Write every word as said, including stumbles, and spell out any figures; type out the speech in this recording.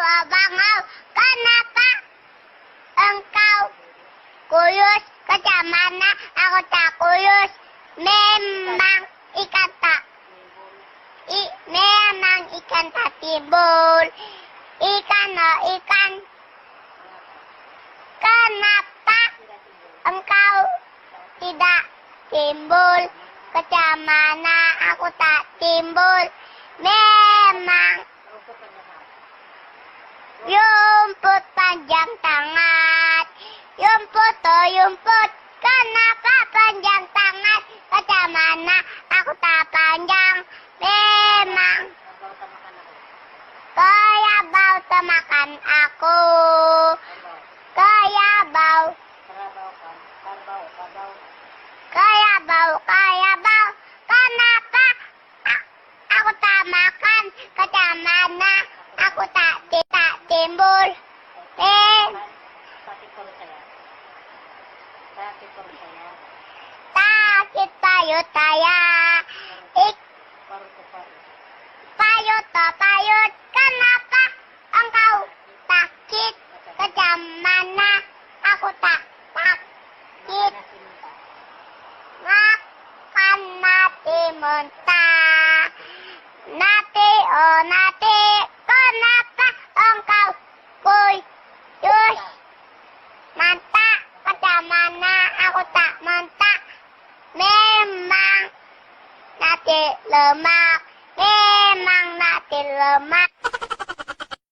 Abang au, kenapa engkau kurus? Kata amanna, aku tak kurus. Memang ikan tak, i, memang ikan tak timbul. Ikan, oh ikan, kenapa engkau tidak timbul? Kata amanna, aku tak timbul. Memang rumput panjang tangan. Rumput, oh rumput, kenapa panjang tangan? Kata amanna, aku tak panjang. Memang kerbau temakan aku. Kerbau, kerbau, kerbau. Kenapa a-, aku tak makan? Kata amanna, aku tak ti-, tak timbul. Mem-, sakit perut saya. Sakit perut saya. Sakit perut saya. Ik-, perut, perut. Perut, perut. Kenapa engkau sakit? Kata amanna, aku tak sakit. Makan nasi mentah. Nasi, oh nasi, kenapa engkau kurus? Mentah. Kata amanna, aku tak mentah. Memang nasi lemak. Memang nasi lemak.